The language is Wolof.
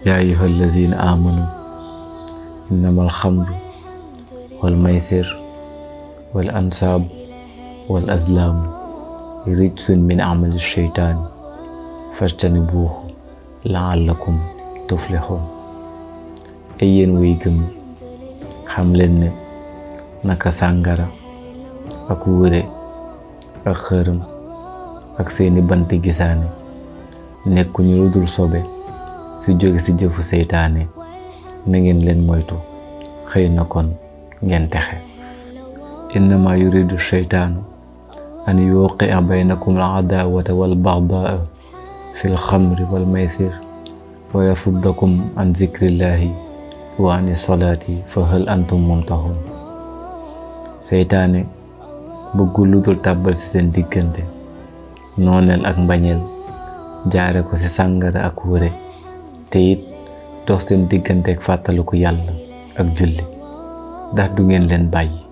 يا أيها الذين آمنوا إنما الخمر والميسر والأنصاب والأزلام رجس من عمل الشيطان فاجتنبوه لعلكم tuflihun. ay yéen way gëm xam leen ne naka sàngara ak wure ak xërëm ak seeni banti gisaane nekkuñu lu dul sobe su jóge ci jëfu seytaane na ngeen leen moytu xëy na kon ngeen texe. innama yuridu sheytaanu an yuqi'a baynakum al-adaawata wal bagdaa fil xamri wal maysir wa yasuddakum an zikrillahi wa ani salaati fa hal antum muntahun. seytaane bëggul lu dul tàbbal ci seen diggante nooneel ak mbañeel jaare ko ci sàngara ak wure te it dox seen diggante ak fàttaliku yàlla ak julli ndax du ngeen leen bàyyi.